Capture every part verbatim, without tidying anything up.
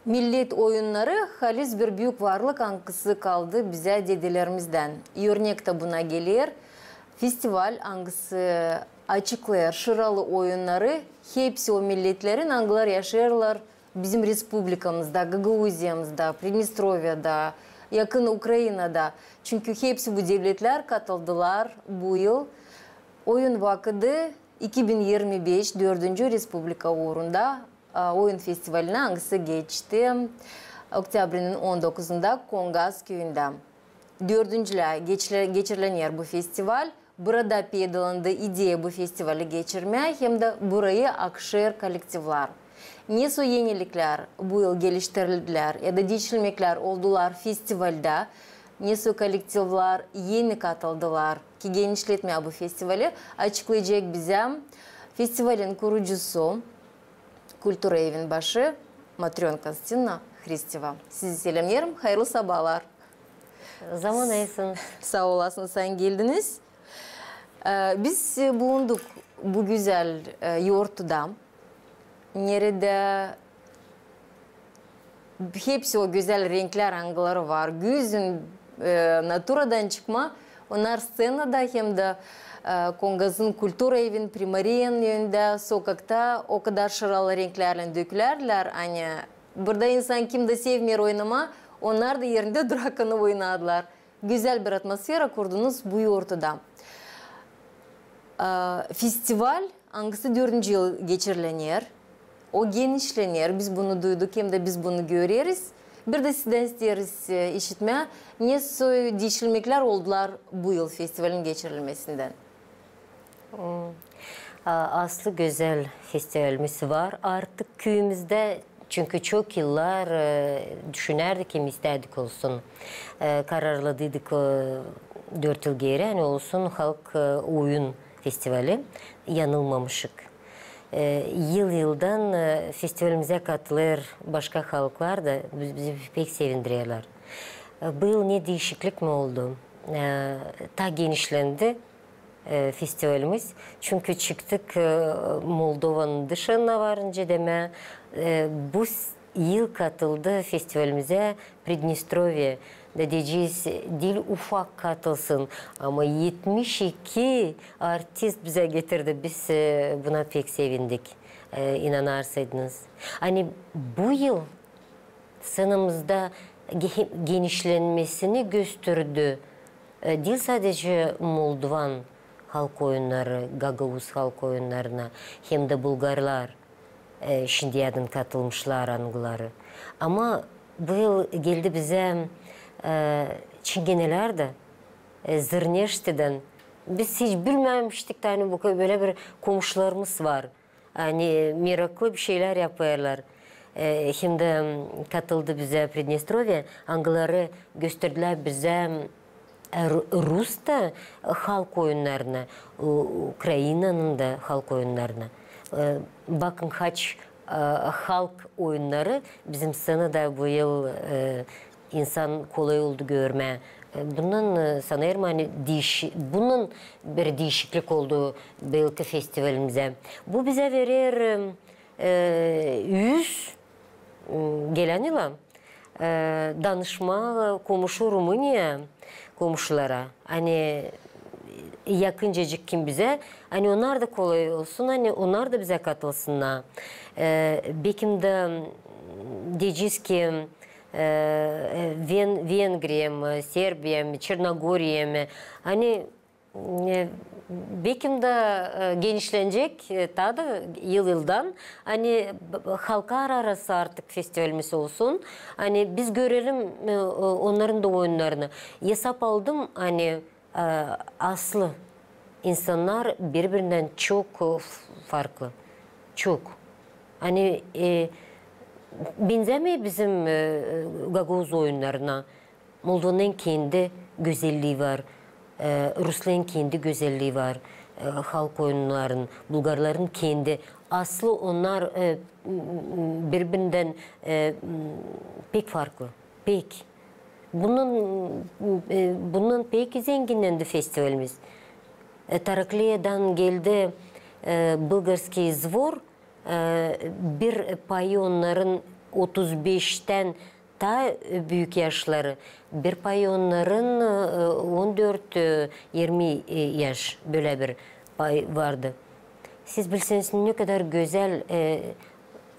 Millet oyunnarı halis bir büük varlık, angısı kaldı bizä dedelerimizdän. Örnek dä buna geler festival, angısı açıklêêr şıralı oyunnarı hepsi o milletlerin, angıları yaşêêrlar bizim respublikamızda, Gagauziyamızda, Pridnestrovyada, yakın Ukrainada. Çünkü hepsi bu devletlär katıldılar bu yıl. Oyun vakıdı iki bin irmi beş dördüncü respublika uurunda, a, oyun festivalinä, angısı geçti oktyabrinin on dokuzunda Kongaz küüyündä. Dördüncülää geçile-, geçirilener bu festival. Burada peydalandı ideya bu festivali geçirmää hem dä burayı akşêr kollektivlär. Nesoy eniliklär bu yıl geliştirildilär ya da diişilmeklär oldular festivaldä, nesoy kollektivlär eni katıldılar ki genişletmää bu festivali, açıklayacek bizä festivalin kurucusu, kultura evin başı Matrön Konstantinovna Hristeva. Sizi selämneerim, hayırlı sabaalar. Zaman isin. Saa olasınız, ani geldiniz. E, biz, e, bulunduk bu gözäl, e, yortuda, neredä hepsi o gözäl renklär, angıları var gözün, e, naturadan çıkma, onnar sţenada hem dä, e, Kongazın kultura evin, Primariyanın önündä, sokakta o kadar şıralı renklärlän dökülärdilär, ani burada insan, kim dä sevmeer oynamaa, onnar da erindä durarak onu oynadılar. Gözäl bir atmosfera kurdunuz bu yortuda. E, festival, angısı dördüncü yıl geçirilener, o genişlener, biz bunu duyduk hem dä biz bunu göreriz. Bir dä sizdän isteeriz, e, işitmää, nesoy diişilmeklär oldular bu yıl festivalin geçirilmesindän. Hmm. A, aslı gözäl festivalimiz var artık küüyümüzdä, çünkü çok yıllar, e, düşünärdik hem istädik olsun. E, kararladıydık, e, dört yıl geeri, ani olsun halk, e, oyun festivali, yanılmamışık. E, yıl-yıldan, e, festivalimizä katılêr başka halklar da, biz-, bizi pek sevindirerlär. E, bu yıl ne diişiklik mi oldu? E, taa genişlendi, e, festivalimiz. Çünkü çıktık, e, Moldovanın dışına, var nicä demää. E, bu s-, yıl katıldı festivalimizä Pridnestrovyä, da deyecez, diil ufak katılsın, ama etmiş iki artist bizä getirdi. Biz, e, buna pek sevindik, e, inanarsaydınız. Ani bu yıl sţenamızda ge-, genişlenmesini gösterdi, e, diil sadecä moldovan halk oyunnarı, gagauz halk oyunnarına, hem dä bulgarlar, e, şindiyädän katılmışlar angıları. Ama bu yıl geldi bizä, e, çingenelär dä, e, Zırneştedän. Biz hiç bilmämiştik, ani bu ka-, bölä bir komuşularımız var. Ani meraklı bir şeylär yapêrlar. E, hem dä, m, katıldı bizä Pridnestrovyä, angıları gösterdilär bizä, m, e, ru-, rus da halk oyunnarını, U-, Ukrainanın da halk oyunnarını. E, bakın, haç, e, halk oyunnarı bizim sţenada bu yıl, e, insan kolay oldu görmää. E, bundan, e, sanêrım, ani diiş-, bundan bir diişiklik oldu bıyılkı festivalimizä. Bu bizä verer, e, üz, m, gelän yıla, e, danışma, e, komuşu Rumıniya komuşulara. Ani yakıncacık kim bizä, ani onnar da kolay olsun, ani onnar da bizä katılsınnar. E, bekim dä, m, deyecez ki, e, e, Ven-, Vengriya mı, Serbiya mı, Çernogoriya mı, ani, e, bekim dä, e, genişlenecek, e, taa da yıl-yıldan, ani b-, b-, halklararası artık festivalimiz olsun, ani biz görelim, e, o-, onnarın da oyunnarını. Esap aldım, ani, e, aslı insannar biri-birindän çok, e, f-, farklı. Çok. Ani, e, benzämeer bizim, e, e, gagauz oyunnarına. Moldovanın kendi gözellii var, e, rusların kendi gözellii var, e, halk oyunnarının, bulgarların kendi. Aslı onnar, e, m-, m-, biri-birindän, e, m-, pek farklı, pek. Bundan, e, bundan pek zenginnendi festivalimiz. E, Tarakliyadan geldi, e, bulgarskiy zbor, e, bir payı onnarın otuz beştän taa büük yaşları, bir pay onnarın, e, on dört, e, irmi, e, yaş, bölä bir pay vardı. Siz bilseniz, ne kadar gözäl, e,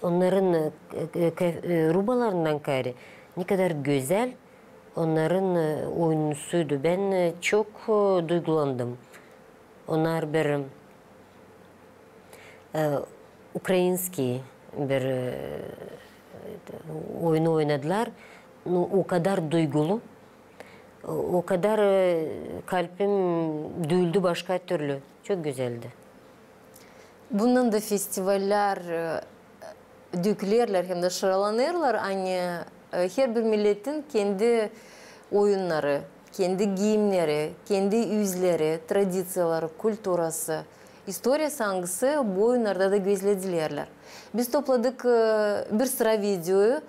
onnarın, e, e, ke-, e, rubalarından kaarä, ne kadar gözäl onnarın, e, oyunusuydu. Bän, e, çok, e, duygulandım. Onnar bir, e, ukrainskiy bir, e, oyunu oynadılar. Nu, o kadar duygulu, o, o kadar, e, kalbim düüldü başka türlü. Çok gözäldi. Bundan da festivallär, e, dökülerlär hem dä şıralanêrlar, ani, e, herbir milletin kendi oyunnarı, kendi giimneri, kendi üzleri, tradiţiyaları, kulturası, istoriyası, angısı bu oyunnarda da gözledilerlär. Biz topladık, e, bir sıra videoyu,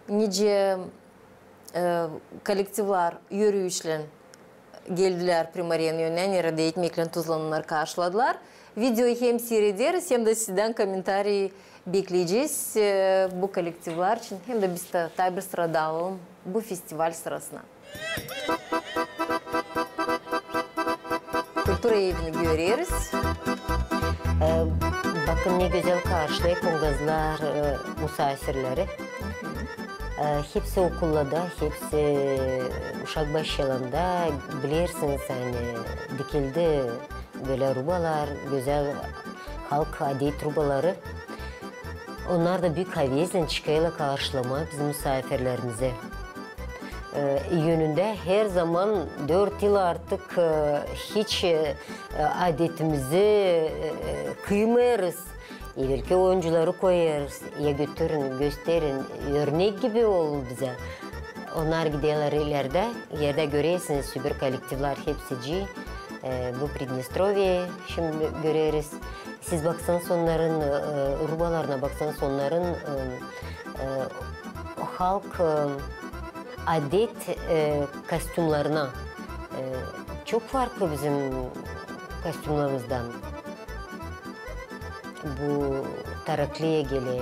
nicä e, kollektivlär yürüyüşlän geldilär Primorennän önä, neredä ekmeklän, tuzlan onnarı karşıladılar. Videoyu hem siirederiz, hem dä sizdän komentariy bekleyecez, e, bu kollektivlär için, hem dä biz taa, taa bir sırada alalım bu festival sırasına. Kultura evini göreriz. E, bakın, ne gözäl karşılêêr kongazlar, e, musaafirleri. E, hepsi okullada, hepsi uşak başçalarında, bilersiniz, ani dikildi bölä rubalar, gözäl halk adet rubaları. Onnar da büük havezlän çıkêrlar karşılamaa bizim musaafirlerimizi. E, önündä herzaman dört yıl artık, e, hiç, e, adetimizi, e, kıymêêrız. Evelki oyuncuları koyêrız, ya götürün, gösterin, örnek gibi olun bizä. Onnar giderlär ilerdä, ilerdä görersiniz, sübür kollektivlär hepsicii, e, bu Pridnestrovyayı şindi göreriz. Siz baksanız onnarın, e, rubalarına, baksanız onnarın, e, e, halk, e, adet, e, kostümlarına, e, çok farklı bizim kostümlarımızdan. Bu tarakliya geler.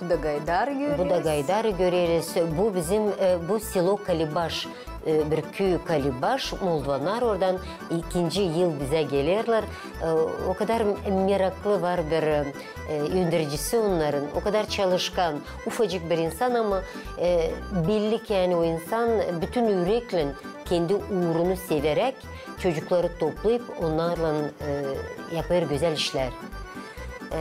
Bu da Gaydarı göreriz. Bu da Gaydarı göreriz. Bu bizim, e, bu selo Kalibaş, e, bir küü Kalibaş, moldovannar oradan ikinci yıl bizä gelerlär. E, o kadar meraklı var bir, e, öndercisi onnarın, o kadar çalışkan, ufacık bir insan, ama, e, belli ki, ani o insan bütün üreklän kendi uurunu severäk, çocukları toplayıp, onnarlan, e, yapêr gözäl işlär. E,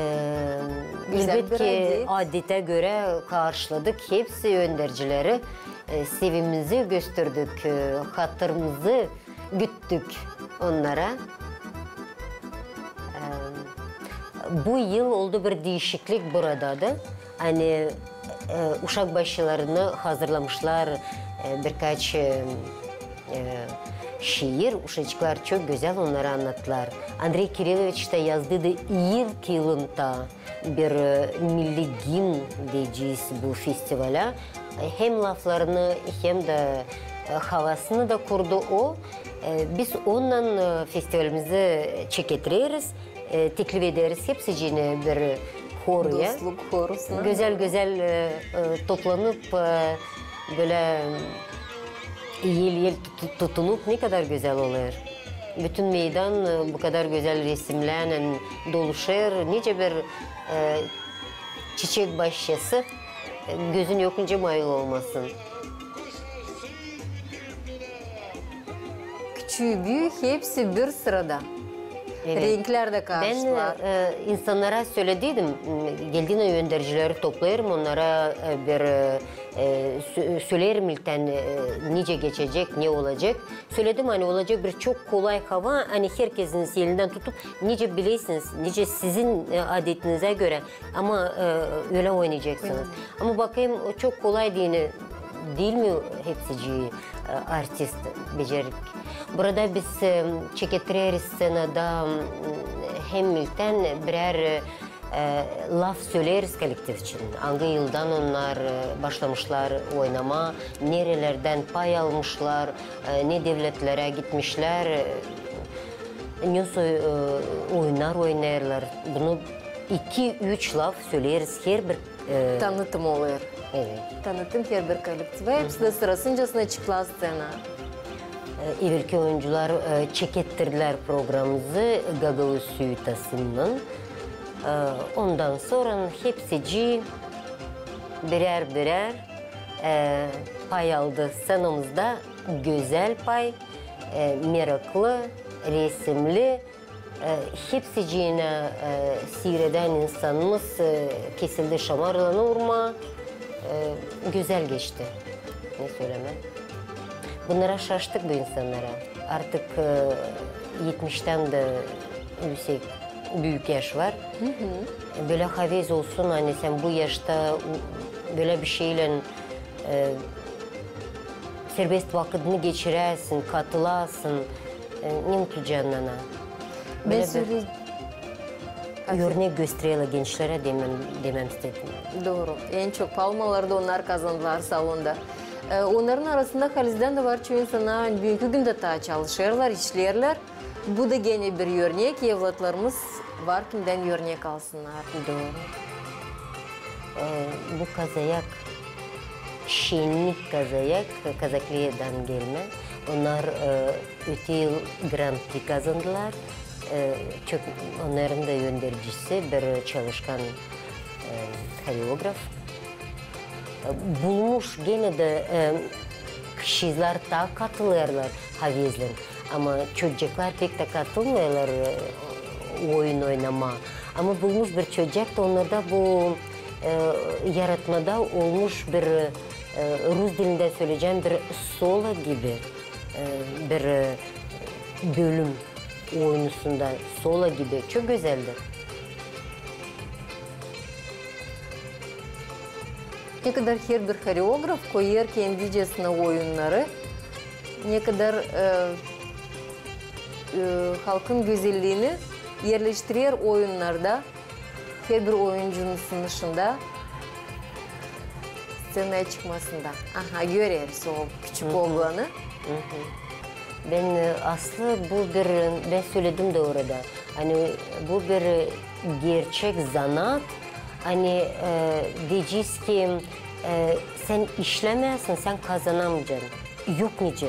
elbetki, adetä görä karşıladık hepsi öndercileri, e, sevimimizi gösterdik, e, hatırımızı güttük onnara. E, bu yıl oldu bir diişiklik burada da. Ani, e, uşak başçalarını hazırlamışlar, e, birkaç, e, e, şiir, uşacıklar çok gözäl onnarı annattılar. Andrey Kiriloviç ta yazdıydı ilk yılında bir, e, milli gimn deyecez bu festivalä. Hem laflarını, hem dä, e, havasını da kurdu o. E, biz onunnan, e, festivalimizi çeketireriz. E, teklif ederiz hepsicini bir horuya. Dostluk horusuna. Gözäl-gözäl, e, e, toplanıp, e, bölä, e, el-el tut-, tutunup ne kadar gözäl olêr. Bütün meydan, e, bu kadar gözäl resimlärlän doluşêr. Nicä bir, e, çiçek başçası, e, gözün yokunca mayıl olmasın. Küçüü, büüü hepsi bir sırada. Evet. Renklär dä karıştılar. Bän, e, insannara sölediydim, m, geldiynän öndercileri toplêêrım, onnara, e, bir, e, e, sö-, söleerim ilktän, e, nicä geçecek, ne olacek. Söledim, ani olacek bir çok kolay hava, ani herkezin elindän tutup, nicä bilersiniz, nicä sizin, e, adetinizä görä, ama, e, ölä oynayacaksınız. Ama bakayım, o çok kolay diil, diil mi hepsicii, e, artist becerecek? Burada biz, e, çeketireriz sţenada, m, hem ilktän birär, e, e, laf söleeriz kollektiv için. Angı yıldan onnar, e, başlamışlar oynamaa, nerelerdän pay almışlar, e, ne devletlerä gitmişlär, e, nesoy, e, oyunnar oynêêrlar. Bunu iki-üç laf söleriz herbir, e, tanıtım olêr. Evet. Tanıtım herbir kollektivä, hepsi dä sırasıncasına çıkêr sţenaya. E, evelki oyuncular, e, çekettirdilär programımızı Gagauz suitasınnan. E, ondan sora hepsicii birär-birär, e, pay aldı sţenamızda. Gözäl pay, e, meraklı, resimli, e, hepsiciinä, e, siiredän insanımız, e, kesildi şamarlanı urmaa, e, gözäl geçti. Ne sölemää. Bunnara şaştık, bu insannara. Artık, e, etmiştän dä üüsek, büük yaş var. Bölä havez olsun, ani sän bu yaşta u-, bölä bir şeylän, e, serbest vakıdını geçiräsin, katılasın, e, ne mutlu canına. Bölä bir örnek gösterelim gençlerä demää, demää istedim. Dooru. En çok palmaları da onnar kazandılar salonda. E, onnarın arasında halizdän dä var çoyu insannar, ani büünkü gündä taa çalışêrlar, işleerlär. Bu da genä bir örnek, evlatlarımız var kimdän örnek alsınnar. Dooru. E, bu kazayak, şennik kazayak, Kazakliyadan gelmä. Onnar, e, öte yıl Grand Prix kazandılar. E, çok onnarın da öndercisi, bir çalışkan, e, horeograf. E, bulmuş genä dä, e, kızlar taa katılêrlar havezlän. Ama çocuklar pek dä katılmêêrlar, e, oyun oynamaa. Ama bulmuş bir çocuk da onnarda bu, e, yaratmada olmuş bir, e, rus dilindä söleyecäm, bir solo gibi, e, bir, e, bölüm oyunusunda solo gibi. Çok gözäldi. Ne kadar herbir horeograf koyêr kendicesinä oyunnarı, ne kadar, e, e, halkın gözelliini erleştirer oyunnarda, herbir oyuncunun sınışında, sţenaya çıkmasında. Aha, göreriz o küçük oglanı. Bän, e, aslı bu bir, bän söledim dä orada, ani bu bir, e, gerçek zanaat, ani, e, deyecez ki, e, sän işlämäzsän, sän kazanamaycan. Yok nicä.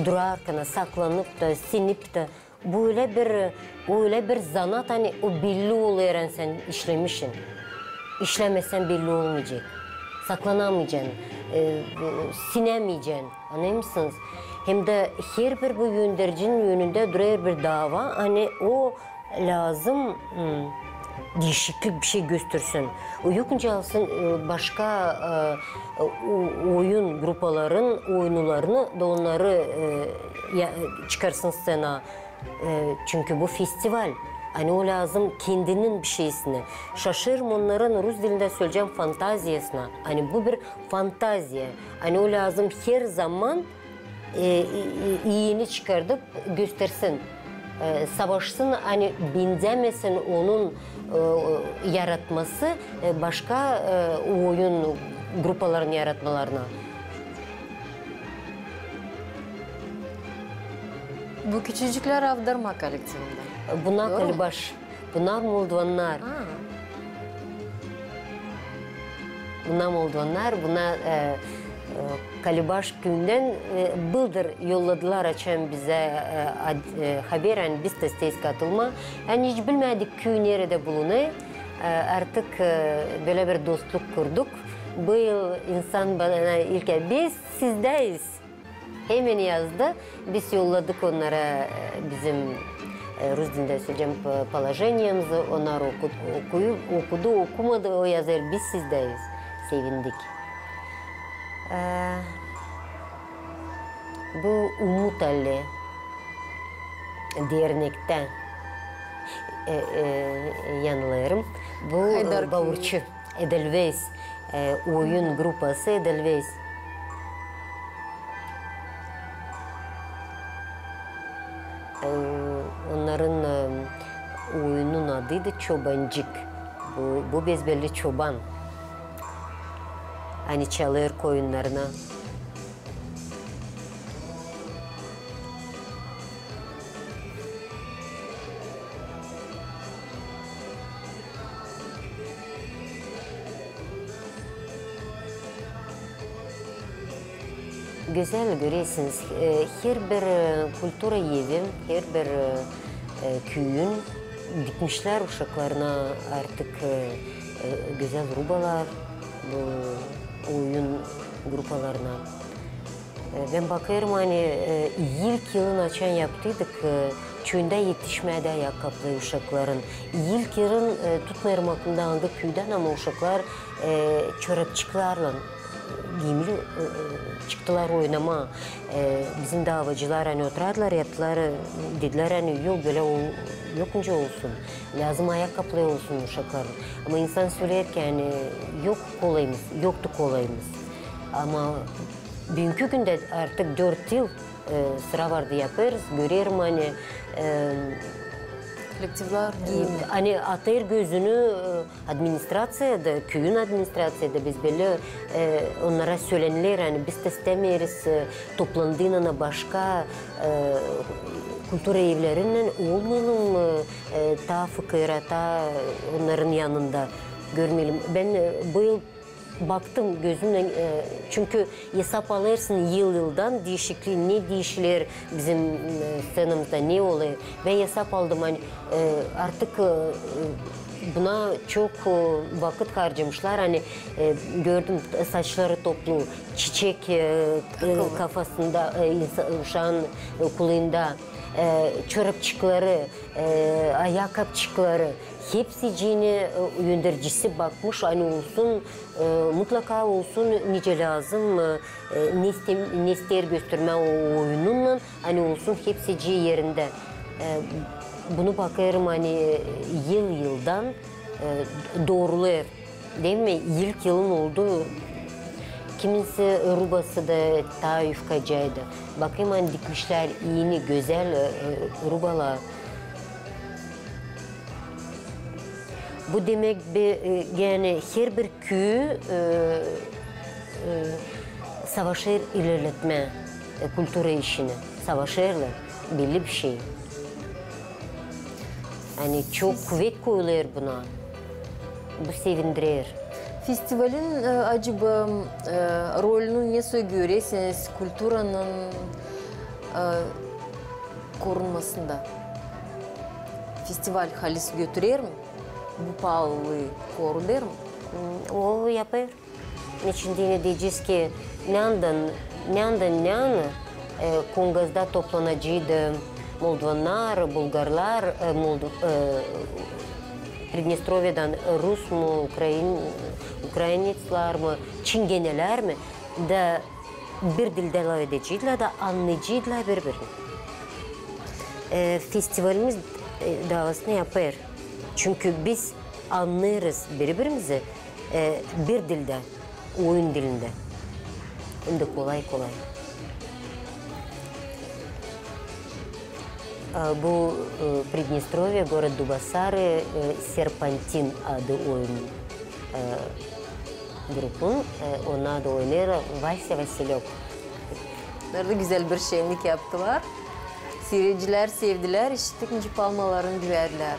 Durarkana, saklanıp da, sinip dä, bu ölä bir, o ölä bir zanaat, ani o belli olêr, ani sän işlemişin. İşlämesän, belli olmayacek. Saklanamaycan, e, sinämeycän. Annêêrsınız? Hem dä herbir bu öndercinin önündä durêr bir daava, ani o lääzım, m, diişiklik bir şey göstersin. O yok nicä alsın, e, başka, e, o-, oyun grupaların oyunularını da onnarı, e, ya-, çıkarsın sţenaya. E, çünkü bu festival. Ani o lääzım kendinin bir şeysini. Şaşêrım onnarın, rus dilindä söleyecäm, fantaziyasına. Ani bu bir fantaziya. Ani o lääzım herzaman, e, i-, i-, iini çıkardıp göstersin. E, savaşsın, ani benzämesin onun, e, yaratması, e, başka, e, oyun grupaların yaratmalarına. Bu küçücüklär Avdarma kollektivindä. Bunnar Kalibaş. Bunnar moldovannar. Bunnar moldovannar, bunnar, e, e, Kalibaş küüyündän, e, bıldır yolladılar açan bizä, e, ad-, e, haber, ani biz dä isteeriz katılmaa. Ani hiç bilmädik, küü neredä bulunêr. E, artık, e, bölä bir dostluk kurduk. Bu yıl insan bana ilk, biz sizdäyiz. Hemen yazdı. Biz yolladık onnara, e, bizim, e, rus dilindä söleyecäm, p-, polojeniyemizi. Onnar oku-, okuyu-, okudu, okumadı, o yazêr, biz sizdäyiz. Sevindik. E, bu Umut Alli dernektä, e, e, yanılêrım. Bu, e, Baurçu. Edelweiss, e, oyun grupası Edelweiss. E, onnarın, e, oyunun adıydı Çobancık. Bu, bu bezbelli çoban. Ani çalêr koyunnarına. Gözäl, görersiniz, e, herbir, e, kultura evi, herbir, e, e, küüyün dikmişlär uşaklarına artık, e, e, gözäl rubalar, bu oyun grupalarına. E, bän bakêrım, ani, e, ilk yılın açan yaptıydık, e, çoyunda etişmedi ayakkaplı uşakların. İlk yılın, e, tutmêêrım aklımda angı küüdän, ama uşaklar, e, çorapçıklarlan giimli, e, e, çıktılar oynamaa. E, bizim daavacılar, ani oturardılar, yaptılar, e, dedilär, ani yok, bölä ol-, yok nicä olsun. Lääzım ayakkaplı olsun uşakların. Ama insan söleer ki, ani yok kolayımız, yoktu kolayımız. Ama büünkü gündä artık dört yıl, e, sıra vardı yapêrız, görerim, ani, e, kolektivlär giimli. Ani atêr gözünü, e, administraţiyada, küüyün administraţiyada biz bölä, e, onnara söleniler, ani biz dä istämeeriz, e, toplandıynana başka, e, kultura evlerinnän olmayalım, e, e, taa fıkıra, taa onnarın yanında görmeyelim. Bän, e, bu yıl baktım gözümnän, e, çünkü esap alêrsın yıl-yıldan diişikliin, ne diişiler bizim, e, sţenamızda, ne olêr. Bän esap aldım, ani, e, artık, e, buna çok, e, vakıt harcamışlar, ani, e, gördüm, saçları toplu, çiçek, e, e, kafasında, e, insa-, uşaan, e, kulunda, e, çorapçıkları, e, ayakkapçıkları, hepsicini, e, öndercisi bakmış, ani olsun, e, mutlaka olsun nicä lääzım, e, e, ne istem-, ne isteer göstermää o oyununnan, ani olsun hepsicii erindä. E, bunu bakêrım, ani yıl-yıldan, e, doorulêr. Deer mi, ilk yılın oldu, kiminsä rubası da taa yufkacaydı. Bakêrım, ani dikmişlär eni gözäl, e, rubalar. Bu demäk, be-, e, ani herbir küüyü, e, e, savaşêr ilerletmää, e, kultura işini. Savaşêrlar, belli bir şey. Ani çok kuvet koyulêr buna. Bu sevindirer. Festivalin, e, acaba, e, rolunu nesoy görersiniz kulturanın, e, korunmasında? Festival halis götürer mi? Bu paalılıı korur mu? Hmm, o yapêr. Neçin deyni deyecez ki, neandän, neandän, neandän, e, Kongazda toplanaceydı moldovannar, bulgarlar, e, moldo-, e, Pridnestrovyadan rus mu, ukrain-, ukraineţlar mı, çingenelär mi, da bir dildä lafedeceydilär da annayaceydılar biri-birini. E, festivalimiz, e, daavasını yapêr. Çünkü biz annêêrız biri-birimizi, e, bir dildä, oyun dilindä. Hem dä kolay-kolay. E, bu, e, Pridnestrovya, gorod Dubasari, e, Serpantin adı oyun, e, grupun, e, onnarda oynêêr Vasya Vasilök. Onnarda gözäl bir şennik yaptılar. Siiredicilär sevdilär, işittik, nicä palmalarını düvärlär.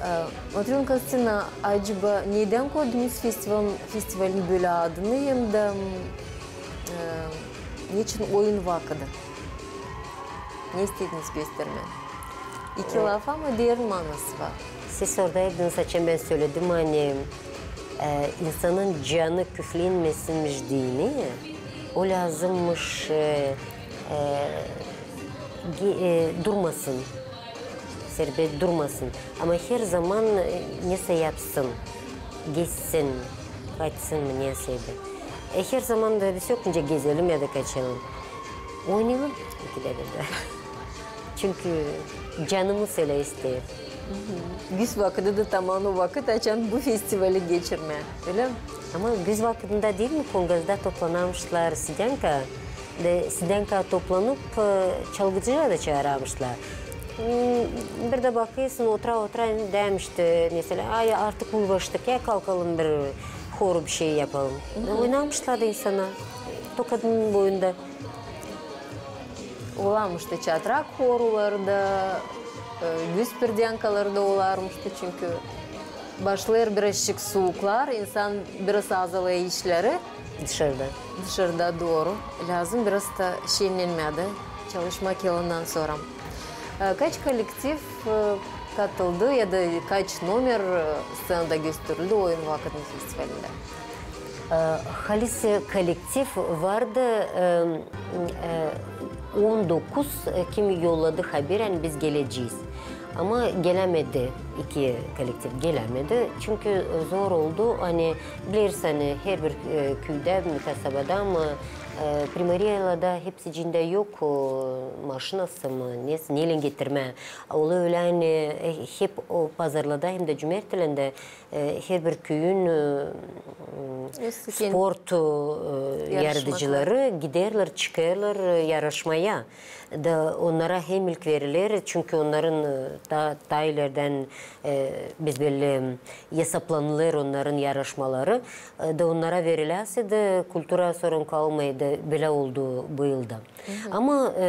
E, Matröna Konstantinovna, acaba nedän koydunuz festival-, festivalin bölä adını hem dä, e, neçin oyun vakıdı? Ne istediniz göstermää? İki laf, ama derin manası var. Siz sordaydınız, açan bän söledim, ani, e, insanın canı küflenmesin deyni, o lääzımmış, e, e, ge-, e, durmasın, serbest durmasın. Ama herzaman, e, nesä yapsın, gezsin, kaçsın mı, nesä. E, herzaman da biz yok nicä gezelim ya da kaçalım. Oynayalım ikidä birdä. Çünkü canımız ölä isteer. Güz vakıdı da taman o vakıt, açan bu festivali geçirmää, ölä mi? Ama güz vakıdında diil mi Kongazda toplanarmışlar Sidyanka? Da Sidyanka toplanıp, e, çalgıcıları da çaararmışlar. Hmm, bir dä bakêrsın, otura-otura demişti, meselä, ay, artık uuraştık, ya kalkalım bir horu bir şey yapalım. Oynarmışlar da insana, Tokadın boyunda. Olarmış da çatrak horuları da, e, güz perdyankaları da olarmış da, çünkü başlêêr birazçık suuklar, insan biraz azalêr işleri. Dışarda. Dışarda, dooru. Lääzım biraz da şenlenmää dä, çalışmak yılından sora. E, kaç kolektiv, e, katıldı ya da kaç nomer, e, sţenada gösterildi Oyun vakıdını festivalindä? E, halis, e, kolektiv vardı, e, e, on dokuz, e, kim yolladı haber, ani biz gelecez. Ama gelämedi, iki kolektiv gelämedi. Çünkü zor oldu, ani bilersin, ani herbir, e, küüdä, kasabada mı, e, primariyalarda hepsicindä yok, o, maşinası mı, ne, neylän getirmää. Olêr ölä, ani, e, hep o pazarlarda hem dä cumerttelerdä, e, herbir küüyün, e, sport, e, yaradıcıları giderlär, çıkêrlar, e, yarışmaya. Da onnara hem ilk veriler, çünkü onnarın, e, taa, taa ilerdän, e, biz bellä, e, esaplanılêr onnarın yarışmaları. E, da onnara veriläseydi, kultura sorun kalmaydı, bölä oldu bu yılda. Ama, e,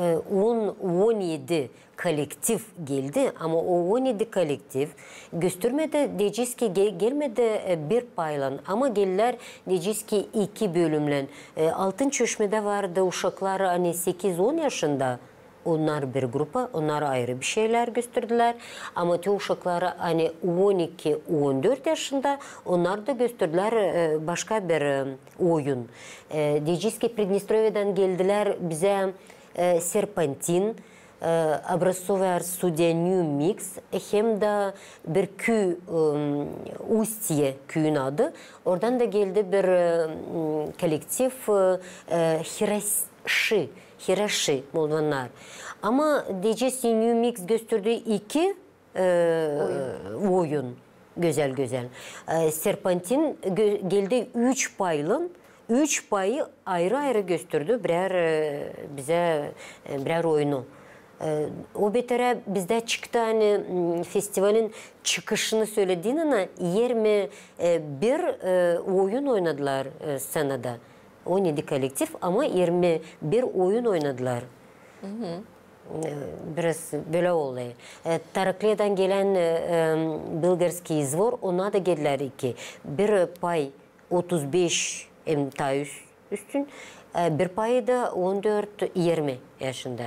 e, on, on edi kolektiv geldi, ama o on edi kolektiv göstermedi, deyecez ki, ge-, gelmedi, e, bir paylan, ama geldilär, deyecez ki, iki bölümlän. E, Altın Çeşmedä vardı uşaklar, ani sekiz on yaşında, onnar bir grupa, onnar ayrı bir şeylär gösterdilär. Ama te uşaklar, ani on iki, on dört yaşında, onnar da gösterdilär, e, başka bir, e, oyun. E, deyecez ki, Pridneströvyedän geldilär bizä, e, Serpantin, e, Образцовое орудие New Mix, hem dä bir küü, e, Ustye küüyün adı. Oradan da geldi bir, e, m, kolektiv, e, e, Hiraşi, Hiraşi, moldovannar. Ama deyecez, New Mix gösterdi iki, e, oyun. Gözäl, gözäl. E, Serpantin gö-, geldi üç paylan, üç payı ayrı-ayrı gösterdi, birär, e, bizä, e, birär oyunu. E, o beterä bizdä çıktı, ani, m, festivalin çıkışını söledin, ani irmi bir, e, oyun oynadılar, e, sţenada. On edi kolektiv, ama irmi bir oyun oynadılar. E, biraz bölä olêr. E, Tarakliyadan gelän, e, e, Bılgarskiy izvor, ona da geldilär iki. Bir pay otuz beş hem taa üst-, üstün, e, bir payı da on dört irmi yaşında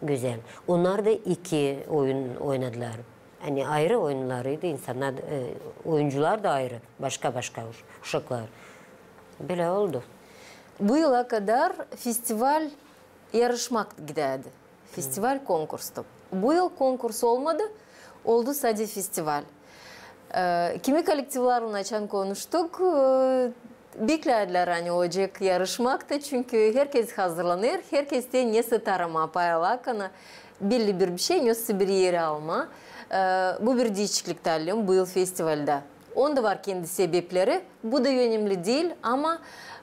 gözäl. Onnar da iki oyun oynadılar. Ani ayrı oyunlarıydı, insannar, e, oyuncular da ayrı, başka-başka uş-, uşaklar. Bölä oldu. Bu yıla kadar festival yarışmak gidärdi. Festival konkurstu. Bu yıl konkurs olmadı, oldu sade festival. E, kimi kolektivlarlan açan konuştuk, e, beklärdilär, ani olacek yarışmak da, çünkü herkez hazırlanêr, herkez te nesä taramaa, pay almaa, belli bir, bir şey, nesä bir eri almaa. E, bu bir diişiklik, talim, bu yıl festivalda. Onda var kendi sebepleri, bu da önemli diil, ama,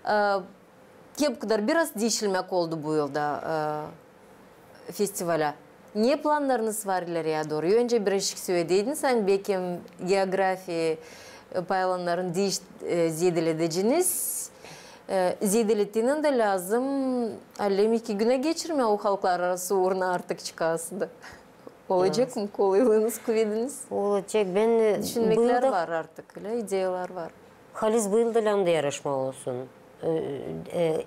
e, Te bu kadar biraz diişilmäk oldu bu yılda, e, festivalä. Ne plannarınız var ileriyä dooru? Öncä birazcık söledeydiniz, ani bekim geografiya, e, paylanların diiş-, e, zedeledeceniz. E, zedelettiynän dä lääzım alem iki günä geçirmää o halklararası uurna artık çıkasın da. Olacek mı kolaylığınız, kuvediniz? Olacek. Bän, e, düşünmeklär var artık, ölä ideyalar var. Halis bu yıl da lääzım yarışma olsun. E, e,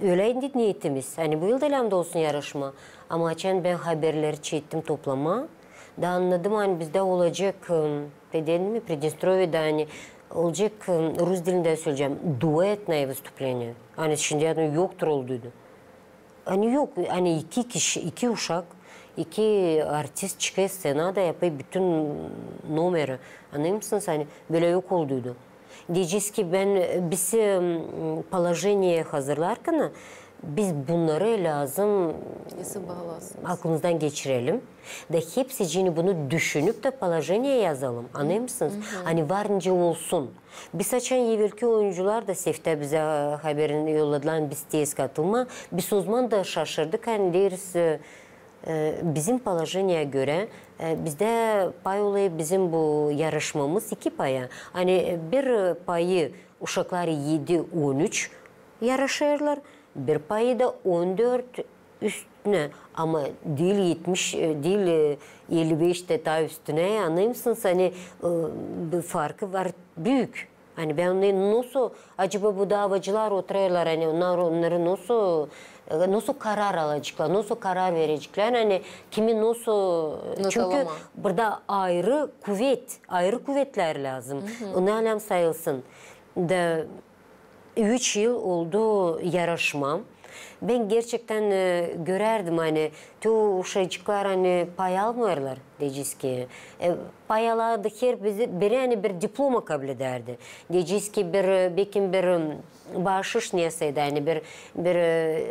ölä indi niyetimiz. Ani bu yıl da lääzım olsun yarışma. Ama açan bän haberleri çektim toplamaa, da annadım, ani bizdä olacek, e, dedim mi, Pridneströvyedä, ani olacek, e, rus dilindä söleyecäm, дуэтное выступление. Ani şindi, ani, yoktur olduydu. Ani yok, ani iki kişi, iki uşak, iki artist çıkêr sţenada, yapêr bütün nomeri. Annêêrsınız, ani bölä yok olduydu. Deyecez ki, bän, biz, e, положение hazırlarkan, biz bunnarı lääzım aklımızdan geçirelim. Da hepsicini bunu düşünüp dä положение yazalım. Annêêrsınız? Ani var nicä olsun. Biz açan evelki oyuncular da seftä bizä haberini yolladılar, biz teez katılmaa. Biz ozaman da şaşırdık, ani deeriz, e, e, bizim положениея görä, e, bizdä pay olêr bizim bu yarışmamız iki paya. Ani, e, bir payı uşaklar edi on üç yarışêrlar, bir payı da on dört üstünä, ama diil etmiş, e, diil, e, elli beş tä taa üstünä, annêêrsınız, ani, e, bu farkı var büük. Ani bän onu nasıl, acaba bu davacılar oturêrlar, ani onnar, onnarı nasıl, e, nasıl karar alaceklar, nasıl karar vereceklär, ani kimi nasıl, çünkü burada ayrı kuvet, ayrı kuvetlär lääzım. Onu alem sayılsın. Da üç yıl oldu yaraşma. Bän gerçektän, e, görärdim, ani te uşacıklar, ani pay almêêrlar, deyecez ki. E, pay alardı, herbiri, ani bir diploma kabul edärdi. Deyecez ki, bir, e, bekim bir, m, baaşış neysä dä, ani bir, bir, e,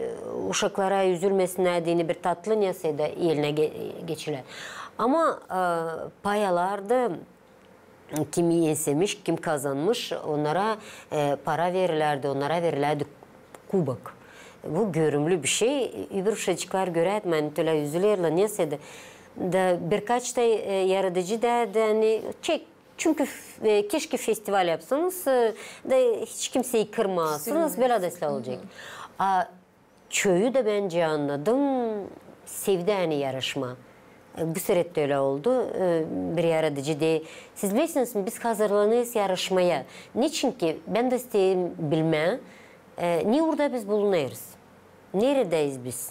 uşaklara üzülmesinnär deyni bir tatlı neysä dä elinä ge-, geçiler. Ama, e, pay alardı, kim ensemiş, kim kazanmış, onnara, e, para verilärdi, onnara verilärdi kubok. Bu görümlü bir şey. Öbür uşacıklar görärdim, ani tölä üzülerlär, neysä dä. Da birkaç da, e, yaradıcı derdi, ani çek, çünkü, e, keşke festival yapsanız, e, da hiç kimseyi kırmayasınız, bölä dä islää olacek. A çoyu da, bän annadım, sevdi ani yaraşma. E, bu seret ölä oldu. E, bir yaradıcı deer: "Siz bilersiniz mi, biz hazırlanêrız yaraşmaya. Neçin ki bän dä isteerim bilmää, e, ne uurda biz bulunêrız, neredäyiz biz.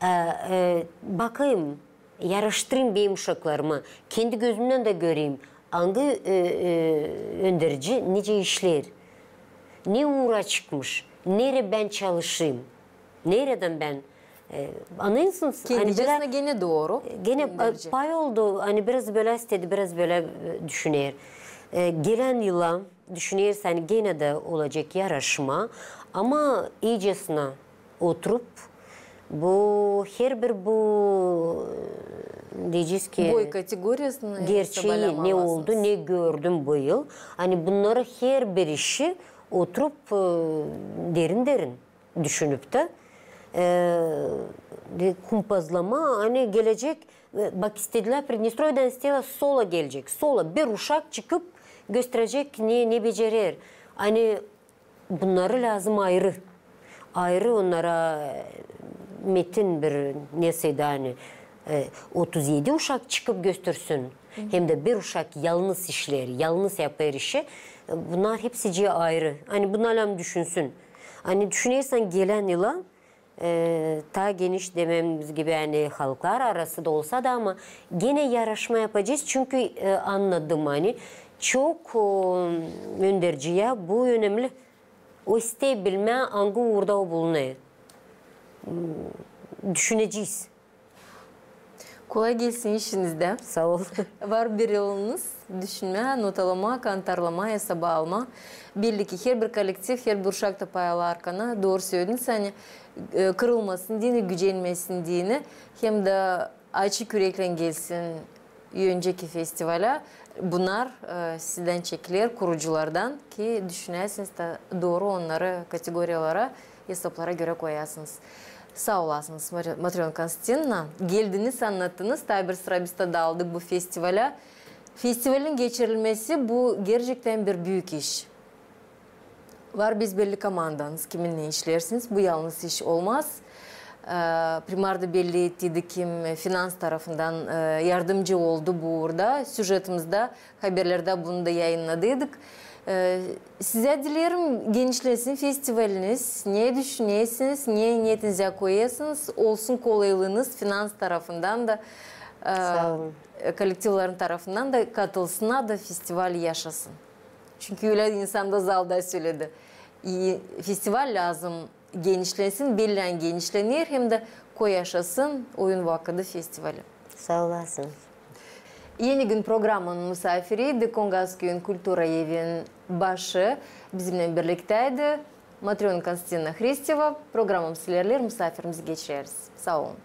E, e, bakayım, yaraştırayım benim uşaklarımı, kendi gözümnän dä göreyim, angı, e, e, önderici nicä işleer, ne uura çıkmış, neredä bän çalışayım, neredän bän, e, annarsınız?" Ani genä dooru. Genä, e, pay oldu, ani biraz bölä istedi, biraz bölä, e, düşüner. E, gelän yıla düşünersän, genä dä olacek yaraşma, ama iicäsnä oturup, bu, herbir bu, deyecez ki, boy kategoriyasını gerçeeni, ne oldu, ne gördüm bu yıl. Ani bunnarı herbir işi oturup, e, derin-derin düşünüp tä, e, de kumpazlama, ani gelecek, e, bak, istedilär, Pridnestroyedän isteerlär solo gelecek. Solo, bir uşak çıkıp gösterecek, ne, ne becerer. Ani bunnarı lääzım ayrı. Ayrı onnara, e, metin bir neysä dä, ani, e, otuz edi uşak çıkıp göstersün. Hem dä bir uşak yalnız işleer, yalnız yapêr işi. E, bunnar hepsicii ayrı. Ani bunnar lääzım düşünsün. Ani düşünersän gelän yıla, e, taa geniş, dememiz gibi, ani halklar arası da olsa da, ama genä yaraşma yapacez, çünkü, e, annadım, ani çok, o, önderciyä bu önemli. O isteer bilmää, angı uurda o bulunêr. M, düşünecez. Kolay gelsin işinizdä. Saa ol. Var bir yolunuz düşünmää, notalamaa, kantarlamaa, esaba almaa. Belli ki, herbir kollektiv, herbir uşak da pay alar kana. Dooru sölediniz, ani, e, kırılmasın deyni, gücenmesin deyni, hem dä açık üreklän gelsin önceki festivalä. Bunnar, e, sizdän çekiler, kuruculardan, ki düşünäsiniz dä dooru onnarı kategoriyalara, esaplara görä koyasınız. Saa olasınız, Mar-, Matröna Konstantinovna. Geldiniz, annattınız, taa bir sıra biz tä daaldık bu festivalä. Festivalin geçirilmesi, bu gerçektän bir büük iş. Var biz belli komandanız, kiminnän işlersiniz, bu yalnız iş olmaz. E, Primar da belli ettiydi, kim finans tarafından, e, yardımcı oldu bu uurda. Süjetimizdä, haberlerdä bunu da yayınnadıydıq. E, sizä dileerim, genişlensin festivaliniz. Ne düşünersiniz, ne niyetinizä koyêrsınız, olsun kolaylıınız finans tarafından da, e, kollektivlerin tarafından da, katılsınnar da festival yaşasın. Çünkü ölä insan da zalda söledi. E, festival lääzım genişlensin, bellän genişlener, hem dä koy yaşasın Oyun vakıdı festivali. Saa olasınız. Eni gün programanın musaafiriydi Kongas küüyün kultura evin başı, bizimnän birliktäydi Matröna Konstantinovna Hristeva. Programamız ilerleer, musaafirimizä geçeriz. Saa olun.